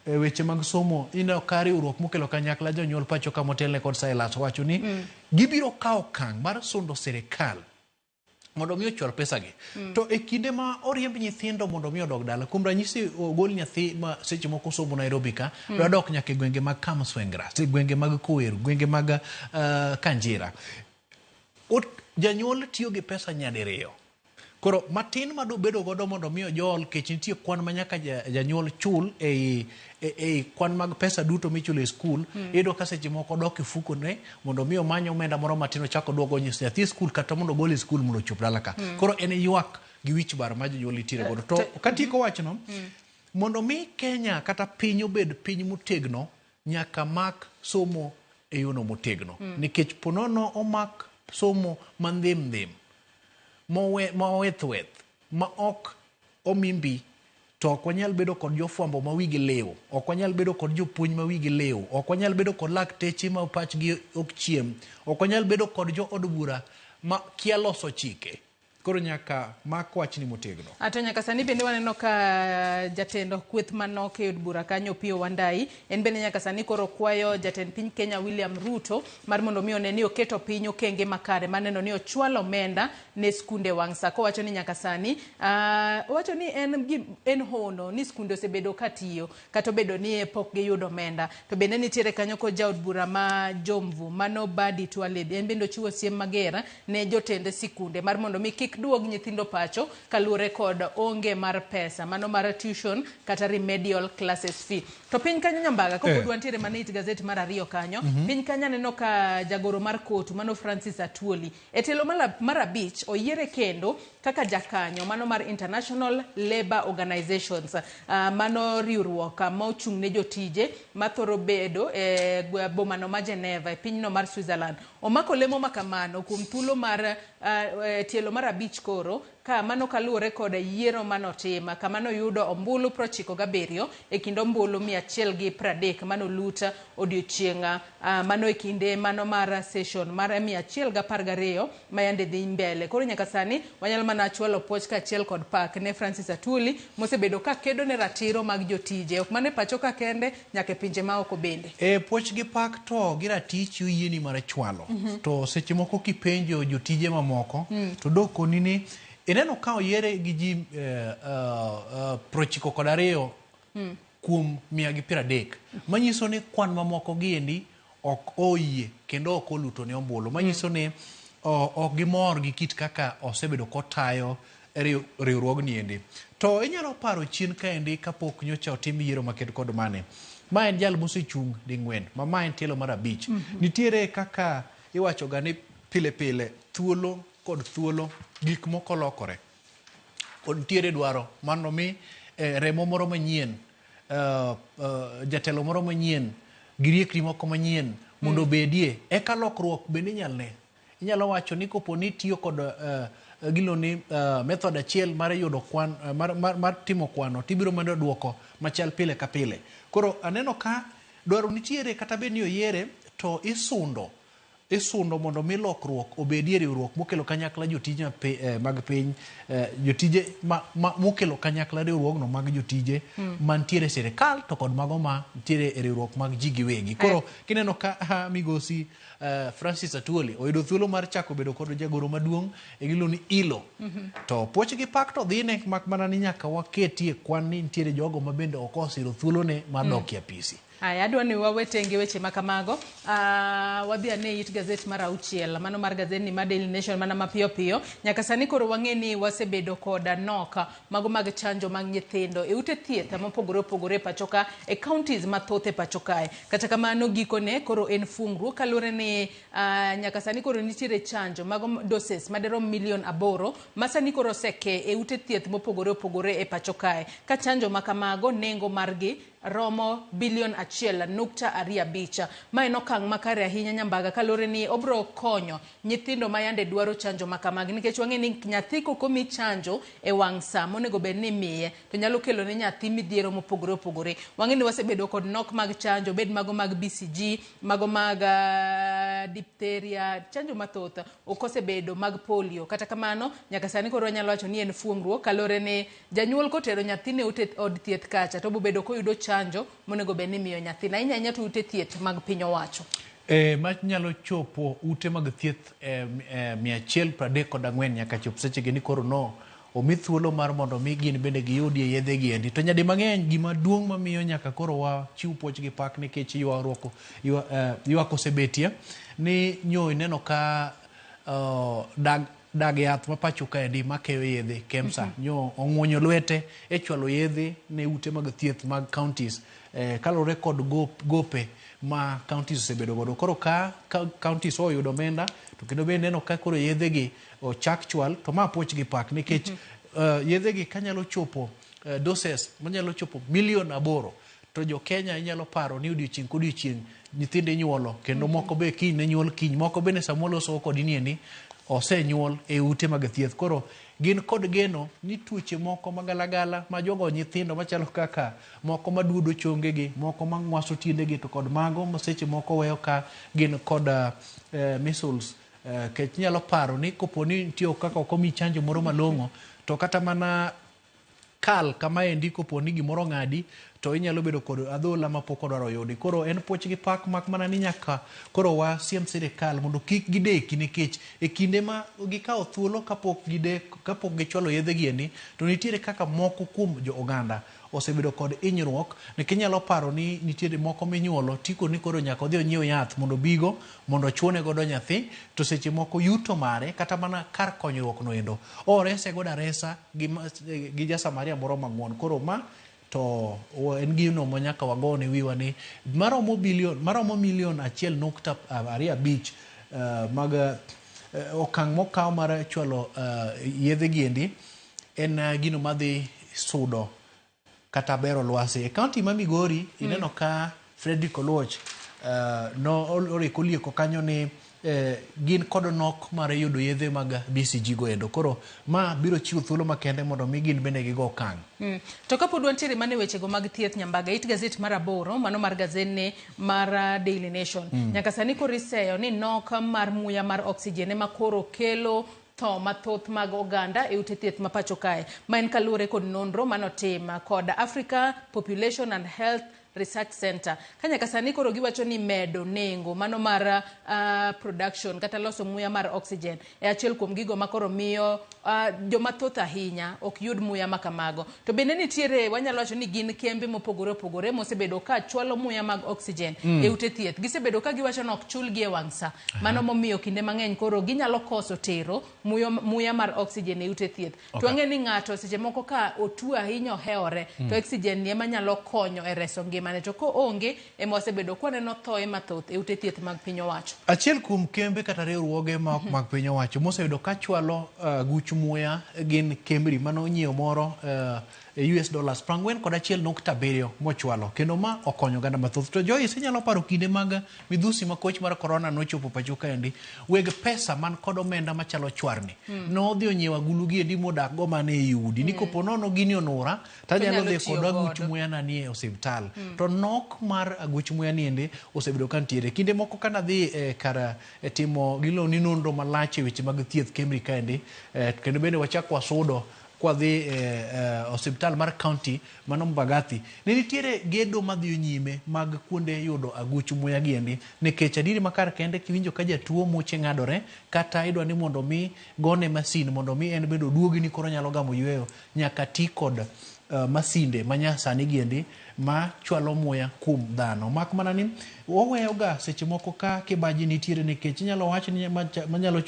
e weche mag somo. Ineno ka riwruok mokelo kanyakla jonyuol pacho ka motelne kod Silas wacho ni gibiro kawo okang' mar sundo sirikal mondo mi ochwal pesagi. To e kinde ma oriemb nyithindo mondo mi odog dala, kuom ranyisi ogol nyathi ma seche moko somo Nairobi ka, dwa dok nyaka e gwenge mag Kamswengra, gwenge mag Koweru, gwenge mag Kanjira. Janyuol tiyo gi pesa nyadiriyo. Koro matin madobedo godo mondo mi ojol, kech nitie kwan ma nyaka janyuol chul ei kwan mag pesa duto michulo e skul, iyudo ka seche moko dok e fukone mondo mi omany omenda moro matin ochak oduog onyis nyathi e skul kata mondo ogol e skul mondo ochop dala ka. Koro en ywak gi wich bar ma jonyuol nitiere godo. To katieko wachno, mondo mi Kenya kata piny obed piny motegno, nyaka mak somo e yono motegno. Nikech ponono omak somo mandhim ndhim, moweth weth, ma ok omi mbi, to ok wanyal bedo kod jofwambo ma wigi liw, ok wanyal bedo kod jopuonj ma wigi liw, ok wanyal bedo kod lakteche ma pachgi ok chiem, ok wanyal bedo kod jo od bura ma kia loso chike. Koro nyaka mak wachni motegno. Ato nyaka sani bende waneno ka jatend kweth manok e od bura kanyo Opiyo Wandayi, en bende nyaka sani koro kwayo jatend piny Kenya William Ruto mar mondo mi one ni oketo piny okenge makare maneno ni ochwalo omenda ne skunde wang' sa, kowacho ni nyaka sani owacho ni en hono ni skunde osebedo katiyo kata obedo ni pok giyudo omenda. To bende nitiere kanyo kod jaod bura ma Jomvu mano Badi Twalib, en bende ochiwo siem mager ne jotend sikunde mar mondo mi kik duog nyithindo pacho kaluwore kod onge mar pesa mano mar tuition kata remedial classes fee. To piny kanyo Nyambaga kapod wantiere mana it gazet mar 2 kanyo, piny kanyo aneno ka jagoro mar kotu mano Francis Atwoli e tielo mar 5 oyiere kendo kaka jakanyo mano mar International Labour Organizations, mano riwruok ma ochung' ne jotije mathoro bedo e bomano ma Geneva e pinyno mar Switzerland. Omako lemo makamano kuom thuolo mar tielo mar 5 koro, ka mano kaluwore kod yiero manotim, kama noyudo ombulu 97 e kind ombulu 130 manolut odiochieng' mano e kinde mano mar session mar 112 ma yande dhi mbele. Koro nyaka sani wanyalo mana chwalo puoch kaachiel kod pak ne Francis Atwoli mosebedo ka kedo ne ratiro mag jotije, ok mana e pacho ka kende, nyaka e pinje maoko bende. E puoch gi pak to gi ratichi oyieni mar chwalo. To seche moko kipenjo jotije mamoko, to dokoni ni ineno ka oyiere gi ji 92 kuom 130, manyiso ni kwan mamoko giendi ok oyie kendo ok oluto ne ombulu, manyiso ni ok gimor gi kit kaka osebedo kotayo riwruogni endi. To inyalo paro chien kaendi kapok nyocha otim yiero maked kod mane. Ma en jal mosechung' ding'wen, ma en tielo mar 5. Nitiere kaka iwachoga ni pile pile thuolo kod thuolo gik moko lokore. Kod nitiere dwaro mondo mi remo moro manyien, jatelo moro manyien, gi riekni moko manyien mondo obedie eka lokruok bende inyal ne. Inyalo wacho ni kopo ni itiyo kod gilo ni method achiel mar yudo kwan mar timo kwano tibiro mana duoko machal pile ka pile. Koro aneno ka dwaro nitiere kata bed ni oyiere to isundo isundo mondo mi lokruok obedie riwruok mokelo kanyakla jotije mag piny, jotije mokelo kanyakla riwruogno mag jotije mantiere e sirikal to kod mago ma ntiere e riwruok mag ji giwegi. Koro kineno ka migosi Francis Atwoli oyudo thuolo mar chako bedo kod jagoro maduong' e giluongo ni ILO. To puoch gi pak to dhine mak mana ni nyaka waketie kwan ni nitiere jogo ma bende ok osiro thuolone mar dok e apisi. Aya, adwa ni wawe tenge weche ma kamago. Wadhi ane it gazet mar auchiel, mano mar gazetni mar Daily Nation mana mapiyo piyo. Nyaka sani koro wang'e ni wasebedo koda nok mago mag chanjo mag nyithindo e ute thieth mopogore opogore e pacho ka, e counties mathoth e pacho kae. Kata kamano gikone koro en fungru kaluwore ni nyaka sani koro nitiere chanjo mago doses madirom milion 8 ma sani koro oseke e ute thieth mopogore opogore e pacho kae. Ka chanjo ma kamago nengo margi romo bilion 1.25. Ma en okang' makare ahinya Nyambaga kaluwore ni obro konyo nyithindo ma yande dwaro chanjo ma kamagi, nikech wang'e ni nyathi kok omi chanjo e wang' sa monego bed ni imiye to nyalo kelo ne nyathi midhiero mopogore opogore. Wang'e ni wasebedo kod nok mag chanjo, bed mago mag BCG, mago mag diphtheria, chanjo mathoth ok osebedo mag polio. Kata kamano nyaka sani koro wanyalo wacho ni en fuongruok kaluwore ni janyuol kotero nyathine od thieth kacha to obobedo koyudo chanjo monego bed ni imiyo nyathine, ahinya ahinya to ute thieth mag piny owacho. Ma nyalo chopo ute mag thieth 134 nyaka chop sechegi ni koro no omi thuolo mar mondo mi gin bende giyudie yedhe gi endi. To nyadi mang'eny gima duong' mamiyo nyaka koro wachiw puoch gi pak nikech ywak osebetie ni nyo ineno ka dag yath ma pacho kaendi makeyo yedhe KEMSA nyo ong'wonyo lwete e chwalo yedhe ne ute mag thieth mag counties kaluwore kod gope ma counties osebedo godo. Koro ka counties oyudo omenda to kendo bende neno ka koro yedhe gi ochak chwal to ma puoch gi pak nikech yedhe gi kanyalo chopo doses manyalo chopo milion 8 to jo Kenya inyalo paro ni odiochieng' kodiochieng' nyithindo inyuolo kendo moko be kiny ne nyuol kiny, moko bende samoro loso kodi ni endi osenyuol e ute mag thieth. Koro gin kod geno ni tuoche moko magalagala ma jogo nyithindo machalo kaka moko maduodo chongegi, moko mang'waso tiendegi to kod mago ma seche moko weyo ka gin kod measles. Kech inyalo paro ni kopo ni nitie kaka ok omi chanjo moro malong'o to kata mana kal kama endi kopo ni gimoro ong'adi to inyalo bedo kod adhola mapok odwaro yudi. Koro en puoch gi pak mak mana ni nyaka koro wasiem sirikal mondo kik gideki nikech e kinde ma gikawo thuolo kapok kapok gichwalo yedhe gi endi to nitiere kaka moko kuom jo oganda osebedo kod hinyruok nikech inyalo paro ni nitiere moko minyuolo tiko ni koro nyaka odhi onyiew yath mondo obigo mondo ochuone godo nyathi to seche moko yuto mare kata mana kar konyruok no endo orese godo aresa gi jasamaria moro mang'won. Koro ma to en gino ma nyaka wagone wiwa ni maromo bilion maromo milion 1.25 mag okang' mokaw mar chwalo yedhe gi endi en gino madhi sudo kata bero lwasi. E kaunti ma Migori ineno ka Frederick Oluoch no oriko olieko kanyo ni gin kod nok mar yudo yedhe mag BCG go endo. Koro ma biro chiwo thuolo makende mondo mi gin bende gigo okang'. To kapod wantiere mana e wechego mag thieth Nyambaga, it gazet mar 8, mano mar gazetni mar Daily Nation. Nyaka sani koro iseyo ni nok mar muya mar oxygen ema koro kelo tho mathoth mag oganda e ute thieth ma pacho kae. Ma en kaluwore kod nonro manotim kod Africa Population and Health Research Center. Ka nyaka sani koro giwacho ni medo nengo mano mar production kata loso muya mar oxygen e achiel kuom gigo ma koro miyo joma thoth ahinya ok yud muya ma kamago. To bende nitiere wanyalo wacho ni gin kembe mopogore opogore mosebedo ka chwalo muya mag oxygen e ute thieth. Gisebedo ka giwacho ni ok chulgi e wang' sa. Mano momiyo kinde mang'eny koro ginyalo koso tero muya mar oxygen e ute thieth. To wang'e ni ng'ato seche moko ka otuo ahinya ohewore to oxygen ni ema nyalo konyo e reso ngimane. To koonge ema wasebedo kwaneno thoe mathoth e ute thieth mag piny owacho. Achiel kuom kembe kata riwruoge ma ok mag piny owacho moseyudo ka chwalo guch muya gin Kemri mano onyiewo moro US dollars 41.7 mochwalo kendo ma okonyo oganda mathoth. To Joyce, inyalo paro kinde mag midhusi ma koch mar corona nochopo pacho kaendi, weg pesa man kod omenda machalo chwarni nodhi onyiewo agulu gi endi modak go mana ei udi ni kopo nono gini onura tanyalo Tonyalo dhi kod tiyo aguch godo. muya na nie osiptal. To nok mar aguch muya ni endi osebedo ka nitiere. Kinde moko kanadhi kar timo gilo ni nonro malach e weche mag thieth Kemri kaendi, kendo bende wachak wasudo kwadhi osiptal mar county mano Mbagathi, ne nitiere gedo madhi nyime mag kuonde yudo aguch muya gi endi, nikech adieri ma kar kende kiwinjo ka jatuo muche ng'adore kata idwa ni mondo mi gone masin mondo mi en bende oduogi ni koro nyalo gamo yueyo, nyaka ti kod masinde manyasani gi endi ma chwalo muya kuom dhano. Mak mana ni waweyo ga seche moko ka kibaji nitiere, nikech inyalo wach ni manyalo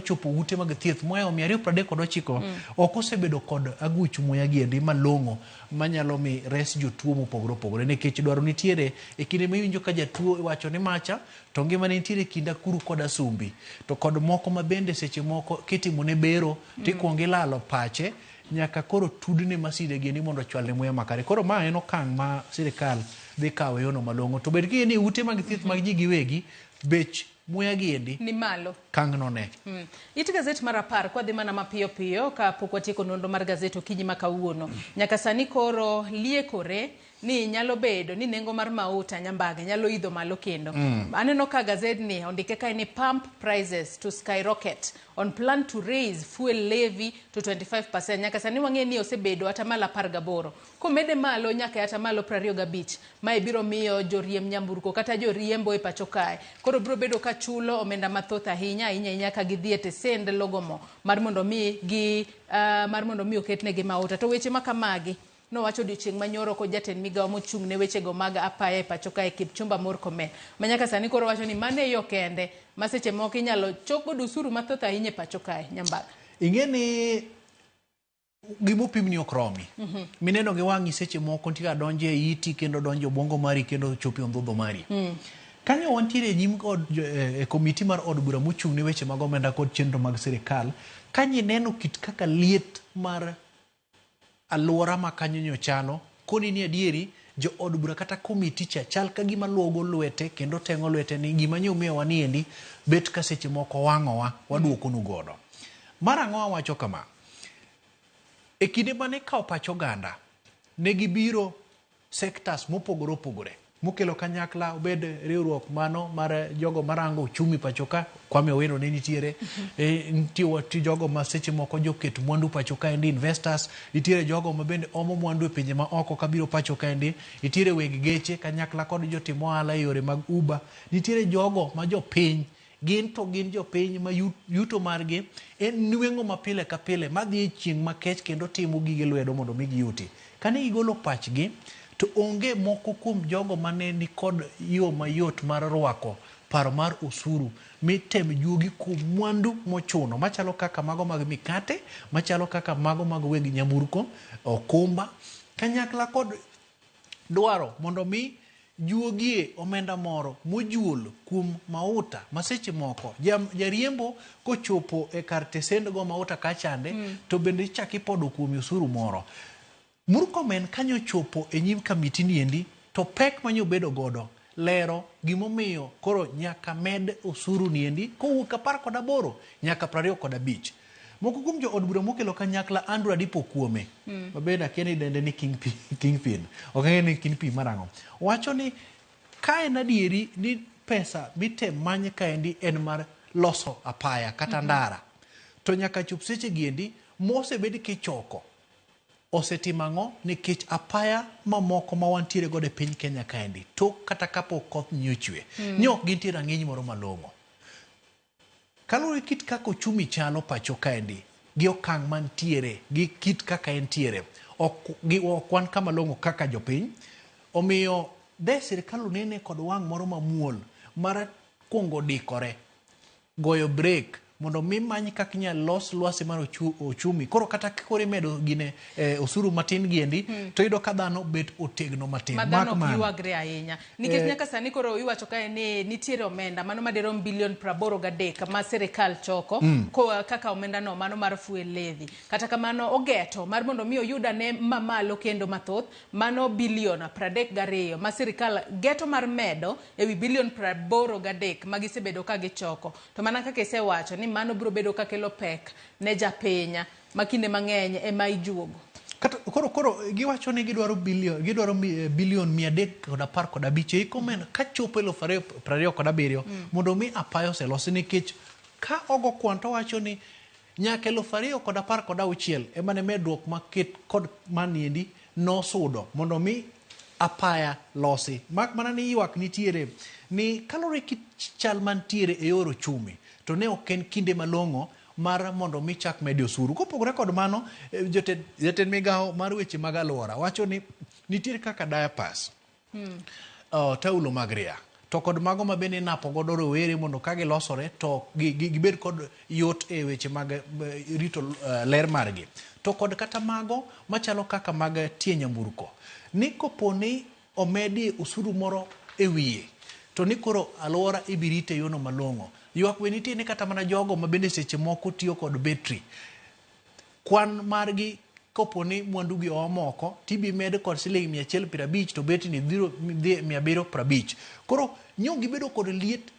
chopo ute mag thieth mohewo 239 ok osebedo kod aguch muya gi endi malong'o manyalo mi res jotuo mopogore opogore, nikech dwaro nitiere e kinde miwinjo ka jatuo iwacho ni macha to ngimane nitiere kind akuru kod asumbi, to kod moko ma bende seche moko kitimone bero tikuongo ilalo pache nyaka koro tudne masinde gi endi mondo ochwalne muya makare. Koro ma en okang' ma sirikal dhi kawo e yono malong'o. To bed king'e ni ute mag thieth mag ji giwegi bech muya gi endi ni malo kang'no ne. It gazet mar 10 kwadhi mana mapiyo piyo ka pok watieko nonro mar gazet okinyi ma kawuono. Nyaka sani koro liekore ni nyalo bedo ni nengo mar mauta Nyambaga nyalo idho malo kendo. Aneno ka gazet ni ondike kae ni pump prices to skyrocket on plan to raise fuel levy to 25%. Nyaka sani wang'e ni osebedo atamalo 18. Komede malo nyaka e atamalo 25, mae biro miyo joriemb nyamburko kata joriembo e pacho kae koro biro bedo ka chulo omenda mathoth ahinya ahinya ahinya ka gidhi e tesend logo mo mar mondo mi gi mar mondo mi oketnegi mauta. To weche ma kamagi nowacho odiochieng' manyoro kod jatend migawo mochung' ne wechego mag apaya e pacho kae Kipchumba Murkomen, ma nyaka sani koro wacho ni mano e yo kende ma seche moko inyalo chok godo osuru mathoth ahinya e pacho kae. Nyambaga. Ing'e ni gimopimni ok romi. Mineno gi wang'i seche moko nitie kaka donjo e iti kendo donjo e obwongo mari kendo chopo e ondhudho mari. Kanyo wantiere e nyim od, e komiti mar od bura mochung' ne weche mag omenda kod chenro mag sirikal. Kanyo ineno kit kaka liet mar alwora ma kanyo nyochalo, koni ni adieri jo od bura kata komiti cha chal ka gima luogo lwete kendo teng'o lwete ni gima nyo miyowa ni endi bet ka seche moko wang'owa waduokonu godo. Mar ang'o awacho kama? E kinde mane ikawo pach oganda, ne gibiro sectors mopogore opogore mokelo kanyakla, obed riwruok mano mar jogo marango uchumi pacho ka, Kwame Owino ne nitiere, nitie jogo ma seche moko joket mwandu pacho kaendi, investors, nitiere jogo ma bende omo mwandu e pinje ma oko kabiro pacho kaendi, nitiere weg geche kanyakla kod jotim ohala e yore mag Uber, nitiere jogo ma jopiny gin to gin jopiny ma yuto margi en nweng'o ma pile ka pile madhi e chieng' makech kendo timo gige lwedo mondo mi giyuti. Kane gigolo pachgi to onge moko kuom jogo mane nikod yo mayot mar rwako paro mar osuru mitem juogi kuom mwandu mochuno machalo kaka mago mag mikate, machalo kaka mago mag weg nyamburko, okumba, kanyakla kod dwaro mondo mi juogie omenda moro mojuol kuom mauta ma seche moko jariembo kochopo e kar tesend go mauta kachande to bende ichak ipodo kuom osuru moro. Murkomen kanyo chopo e nyim kamiti ni endi to pek manyo bedo godo lero gimomiyo koro nyaka med osuru ni endi kowuok 18 nyaka 25. Moko kuom jo od bura mokelo kanyakla Andrew Adipo kuome ma bende akia ni idende ni kingpin, ok ang'e ni kingpin mar ang'o, wacho ni ka en adieri ni pesa mitem many kaendi en mar loso apaya kata ndara, to nyaka chop seche gi endi mosebed kichoko osetimo ang'o nikech apaya mamoko ma wantiere godo e piny Kenya kaendi tok kata kapok koth nyochwe ni ok gintie rang'iny moro malong'o. Kaluwore gi kit kaka uchumi chalo pacho kaendi gi okang' mantiere gi kit kaka entiere ok wan kama long'o kaka jopiny, omiyo de sirikal onene kod wang' moro mamuol mar kuongo dikore goyo break mondo mi many kaka inyal los lwasi mar ochumi. Koro kata koro imedo gine osuru matin giendi to iyudo ka dhano bet otegno matin. Ma dhano Mak ok mana. ywagre ahinya nikech nyaka sani koro iwacho kae ni nitiere omenda mano madirom bilion 83 ma sirikal choko koa kaka omenda no mano mar fuel levy. Kata kamano ogeto mar mondo mi oyud ane mamalo kendo mathoth mano bilion 32 ma sirikal geto mar medo ewi bilion 83 ma gisebedo ka gichoko. To mana kaka isewacho ni mano biro bedo ka kelo pek ne japiny ma kinde mang'eny ema ijuogo. Kata, koro giwacho ni gidwaro bilion, gidwaro bilion 315 e omenda kachopo 2027 mondo mi apaya oselosi, nikech ka ogo kwan to wacho ni nyaka 2016 ema ne medruok maket kod maniendi nosudo mondo mi apaya losi. Mak mana ni ywak nitiere ni kaluwore gi chal mantiere e yor ochumi to ne ok en kinde malong'o mar mondo mi chak mede osuru. Kopogore kod mano, jatend migawo mar weche mag alwora wacho ni nitiere kaka diapers, taulo mag ria, to kod mago ma bende inapo godo rowere mondo ka gilosore to gibed kod yot e weche mag rito ler margi. To kod kata mago machalo kaka mag tie nyamburko, ni kopo ni omedi osuru moro e wiye to ni koro alwora ibirite yono malong'o. Ywak be nitie ni kata mana jogo ma bende seche moko tiyo kod betri, kwan margi kopo ni mwandu gi oa moko tibi med kod siling 150 to betri ni dhi 750. Koro nyo gibedo kod liet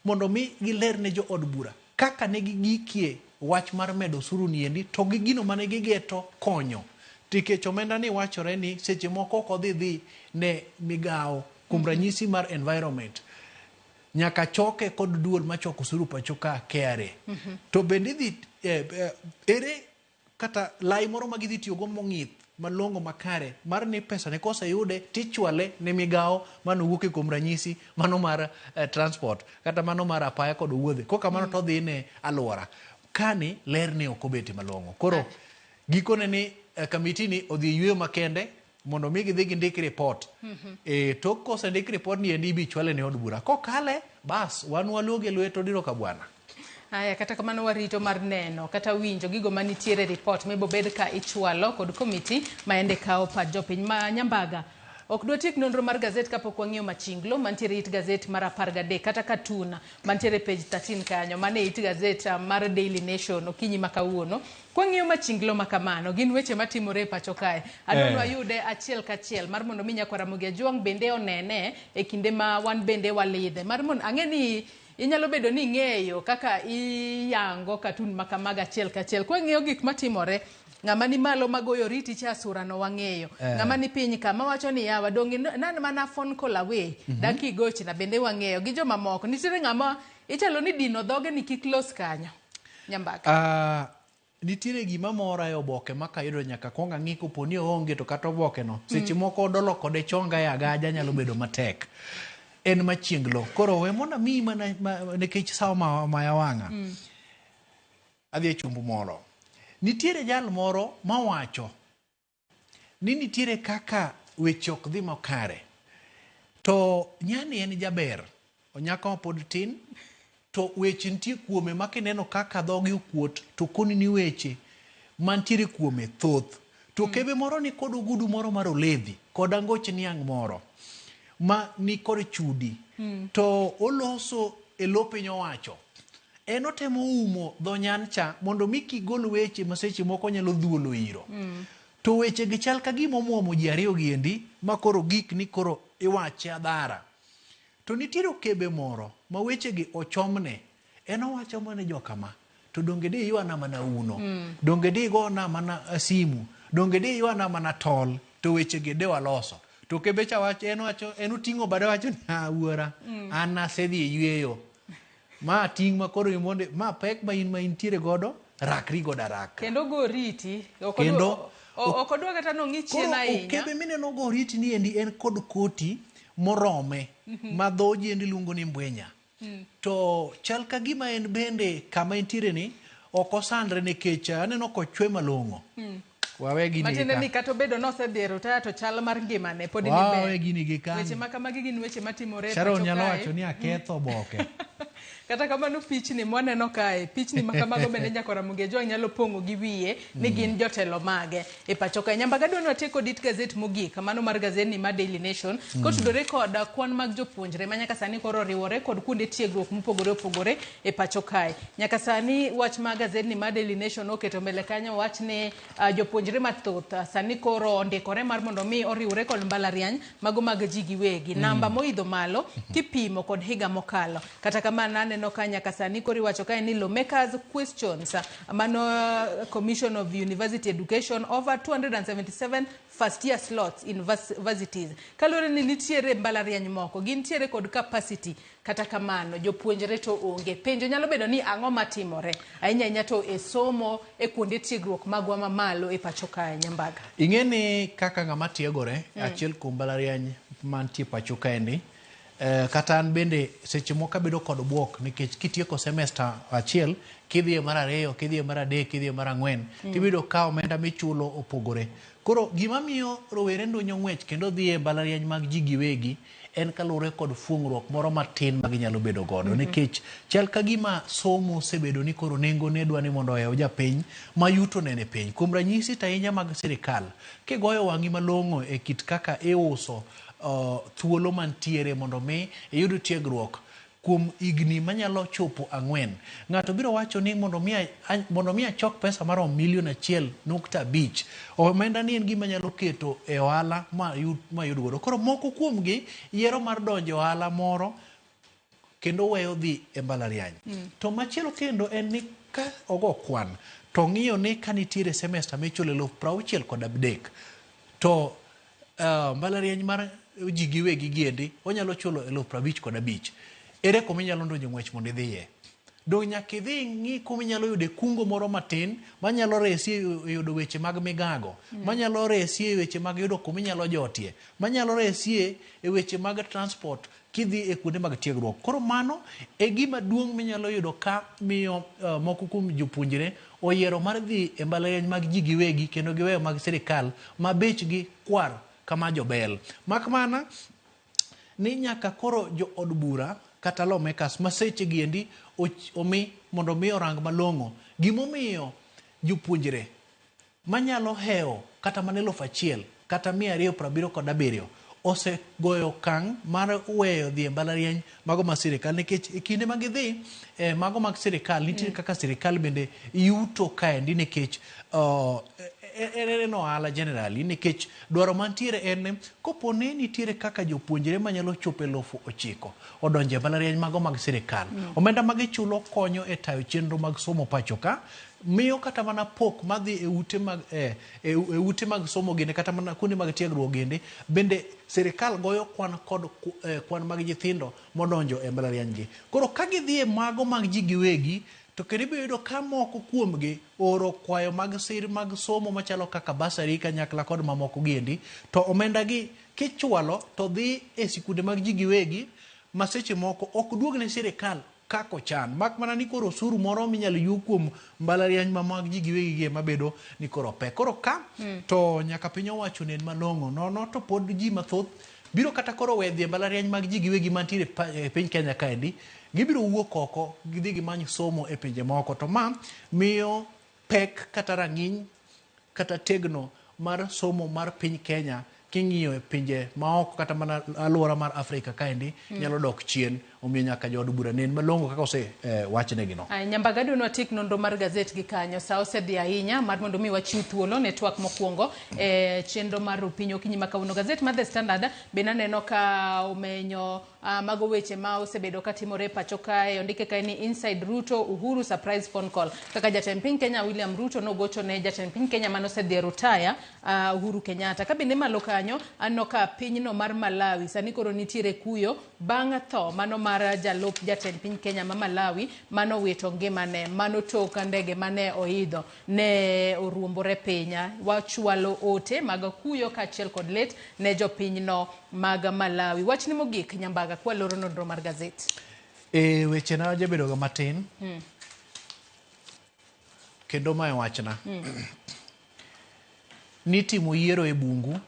mondo mi giler ne jo od bura kaka ne gigikie wach mar medo osuru ni endi to gi gino mane gigeto konyo. Nikech omenda ni wachore ni seche moko ok odhi dhi ne migawo kuom ranyisi mar environment. Nyaka choke kod duol machoko osuru pacho ka KRA. To bende idhi, ere kata lai moro ma gidhi tiyogo mong'ith malong'o makare mar ni pesa ne koseyude tichwale ne migawo manowuoke kuom ranyisi mano mar transport kata mano mar apaya kod wuodhe. Kokamano to odhi ne alwora. Kani ler ne ok obete malong'o. Koro gikone ni kamiti ni odhi e yueyo makende mondo mi gidhi gindik report. Tok kosendik report ni endi ibi chwale ne od bura. Kokale, bas, wan waluoge lwet Odiro ka bwana. Aya, kata kamano warito mar neno kata winjo gigo manitiere report mibobed ka ichwalo kod komiti ma ende kawo pach jopiny ma Nyambaga. Ok dwatiek nonro mar gazet kapok wang'iyo machinglo mantiere it gazet mar 13 kata katun mantiere page 13 kanyo mane it gazet mar Daily Nation okinyi ma kawuono. Kwang'iyo machinglo ma kamano gin weche matimore e pacho kae. Adwa wayude achiel kachiel mar mondo mi nyakwar Ramogi Ajwang' bende onene e kinde ma wan bende walidhe. Mar mondo ang'e ni inyalo bedo ni ing'eyo kaka iyango katun ma kamago achiel kachiel. Kwang'iyo gik matimore, ng'ama ni malo magoyo oriti cha sura no wang'eyo. Ng'ama ni piny ka mawacho ni yawa dong' nan mana phone call away, dak igochna bende wang'eyo. Gi joma moko nitiere ng'ama ichalo ni dino dhoge ni kik los kanyo. Nyambaka. Nitiere gima mora e oboke ma kayudo nyaka kuong ang'i kopo ni oonge to kata oboke no. Seche moko odolo kode chonga e agaja nyalo bedo matek. En machienglo. Koro we mondo amiyi mana nikech sa omaya wang'a. Adhi e chumbu moro. Nitiere jal moro mawacho ni nitiere kaka weche ok dhi makare. To nyani en jaber. Onyako ma pod tin. To weche nitie kuome ma kineno kaka dhoge okuot to koni ni weche mantiere kuome thoth. To kebe moro ni kod ogudu moro mar oledhi kod angoch niang' moro ma ni kod chudi. To oloso e lo piny owacho. En otemo umo dho nyan cha mondo mi kik gol weche ma seche moko nyalo dhuolo iro. To weche gi chal ka gima omuomo ji ariyo gi endi ma koro gik ni koro iwache adhara. To nitiere okebe moro ma weche gi ochomne. En owacho mana jokama. To donge di ywana mana uno. Donge di gona mana simu. Donge di ywana mana tol. To weche gi de waloso. To okebe cha wacho, en wacho, en oting'o bade wacho ni, ha, wuora, an asedhi e yweyo. Ma ting' ma koro imonde, ma pek ma in ma intiere godo, rakri godo araka. Kendo go oriti. Kendo Ok odwa kata nong'i chien Koro ahinya. okebe mineno go oriti ni endi en kod koti morome, ma dho ji endi luongo ni mbwenya. To chal ka gima en bende kama entiere ni ok osandre nikech aneno kochwe malong'o. Wawe gini Matiende gi ni ka. kata obedo ni osedhi e rutaya to chal mar ngimane pod ni Wawe ber. gini gi kanyo. Weche ma kamagi gin weche matimore e Sharon pacho nyalo kae. wacho ni aketho oboke. Kata kamano pichni mwaneno kae, pichni ma kamago bende nyaka Ramogi Ajwang' nyalo pong'o gi wiye ni gin jotelo mage e pacho kae. Nyambaga dwa ni watiek kod it gazet mogik, mano mar gazetni mar Daily Nation, kotudore kod kwan mag jopuonjre ma nyaka sani koro oriwore kod kuonde tiegruok mopogore opogore e pacho kae. Nyaka sani wach ma gazetni mar Daily Nation oketo mbele kanyo wach ni jopuonjre mathoth sani koro ondikore mar mondo mi oriwre kod mbalariany mago mag ji giwegi. Namba moidho malo kipimo kod higa mokalo. Kata kamano aneno ka nyaka sani koro iwacho kae ni lawmakers questions mano Commission of University Education over 277 first year slots in universities. Kaluwore ni nitiere mbalariany moko, gintiere kod capacity kata kamano jopuonjre to onge. Penjo nyalo bedo ni ang'o matimore ahinya ahinya to e somo e kuonde tiegruok magwa mamalo e pacho kae Nyambaga. Ing'e ni kaka ng'ama tiegore, achiel kuom mbalariany mantie pacho kaendi, kata an bende seche moko abedo kod buok nikech kitieko semester achiel kidhi e mar ariyo, kidhi e mar adek, kidhi e mar ang'wen, tiyudo ka omenda michulo opogore. Koro gima miyo rowere ndunyo ng'wech kendo dhi e mbalariany mag ji giwegi en kaluwore kod fuong'ruok moro matin ma ginyalo bedo godo. Nikech chal ka gima somo osebedo ni koro nengo ne dwa ni mondo ohew japiny ma yuto nene piny. Kuom ranyisi to ahinya mag sirikal, kigoyo wang'i malong'o e kit kaka iuso thuolo mantiere mondo mi iyud tiegruok kuom higni manyalo chopo 4. Ng'ato biro wacho ni mondo mi achok pesa maromo milion 1.5, omenda ni en gima nyalo keto e ohala ma yud godo. Koro moko kuomgi yiero mar donjo e ohala moro kendo weyo dhi e mbalariany. To machielo kendo en ni ka ogo kwan to ng'iyo ni ka nitiere semester michulo 63,000 to mbalariany mar ji giwegi giendi onyalo chulo 55,000. Ere kuma inyalo donjo ng'wech mondo idhiye? Dong' nyaka idhi ing'i kuma inyalo yude kungo moro matin manyalo resi e yudo weche mag migago, manyalo resi e weche mag yudo kuma inyalo jotie, manyalo resi e weche mag transport kidhi e kuonde mag tiegruok. Koro mano e gima duong' minyalo yudo ka miyo moko kuom jopuonjre oyiero mar dhi e mbalariany mag ji giwegi kendo giweyo mag sirikal ma bechgi kwar kama jobel. Mak mana ni nyaka koro jo od bura kata lawmakers ma seche giendi omi mondo mi orang malong'o gimomiyo jopuonjre manyalo hewo kata mana 1,000 kata 277 osegoyo okang' mar weyo dhi e mbalariany mago mag sirikal nikech e kinde ma gidhi mago mag sirikal nitie kaka sirikal bende yuto kaendi nikech en ohala generally nikech dwaro mantiere en kopo ni nitiere kaka jopuonjre manyalo chopo 9,000 odonjo e mbalariany mago mag sirikal. Omenda ma gichulo konyo e tayo chenro mag somo pacho ka, miyo kata mana pok madhi e ute mag e ute mag somo gende kata mana kuonde mag tiegruok gende bende sirikal goyo kwan kod kwan mag nyithindo modonjo e mbalariany gi. Koro ka gidhi e mago mag ji giwegi to kendo ibiro yudo ka moko kuomgi oro kwayo mag sir mag somo machalo kaka basari kanyakla kod mamoko giendi to omenda gi kichwalo to dhi e sikunde mag ji giwegi ma seche moko ok duog ne sirikal kako chan mak mana ni koro osuru moro minyalo yu kuom mbalariany ma mag ji giwegi gi ema bedo ni koro pek. Koro ka to nyaka piny owacho nen malong'o nono to pod ji mathoth biro kata koro we dhi e mbalariany mag ji giwegi mantiere e piny Kenya kaendi, gibiro wuok oko gidhi gimany somo e pinje moko to ma miyo pek kata rang'iny kata tegno mar somo mar piny Kenya king'iyo e pinje maoko kata mana alwora mar Afrika kaendi nyalo dok chien. Omiyo nyaka jood bura nen malong'o kaka ose wachnegi no. Nyambaga dwa ni watiek nonro mar gazet gi kanyo. Sa osedhi ahinya mar mondo mi wachiw thuolo ne twak mokwongo e chenro mar Rupiny okinyi ma kawuono. Gazet mar The Standard bende aneno ka omenyo mago weche ma osebedo katimore e pacho kae. Ondike kae ni Inside Ruto Uhuru surprise phone call. Kaka jatend piny Kenya William Ruto nogocho ne jatend piny Kenya mane osedhi e rutaya Uhuru Kenyatta. Ka bende malo kanyo aneno ka pinyno mar Malawi sani koro nitiere kuyo bang' tho mano mar jalup jatend piny Kenya ma Malawi mano wito ngimane mano tok ndege mane oidho ne oruombore piny. Wachwalo ote mag kuyo kaachiel kod lit ne jopinyno mag Malawi. Wachni mogik Nyambaga kwaloro nonro mar gazet. E wechena jabedo ga matin. Kendo mae wachna. Nitimo yiero e bungu,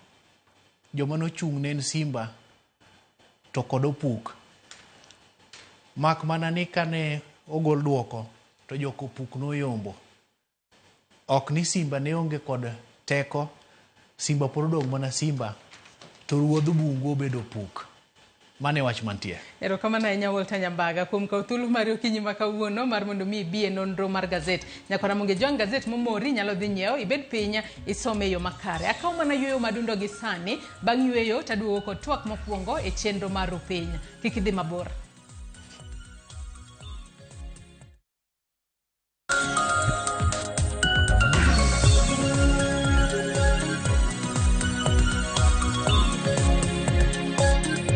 joma nochung' ne en simba to kod opuk. Mak mana ni kane ogol duoko to jokopuk noyombo. Ok ni Simba ne onge kod teko, Simba pod odong' mana Simba, to ruodh bungu obedo puk. Mano e wach mantie. Erokamano ahinya Walter Nyambaga kuom kawo thuolo mari okinyi ma kawuono mar mondo mi ibi e nonro mar gazet. Nyakwara Ramogi Ojwang' gazet momori inyalo dhi nyiewo ibed piny isome e yo makare. Akawo mana yueyo madundo gi sani, bang' yueyo taduogo kod twak mokwongo e chenro mar Rupiny. Kik idhi mabor.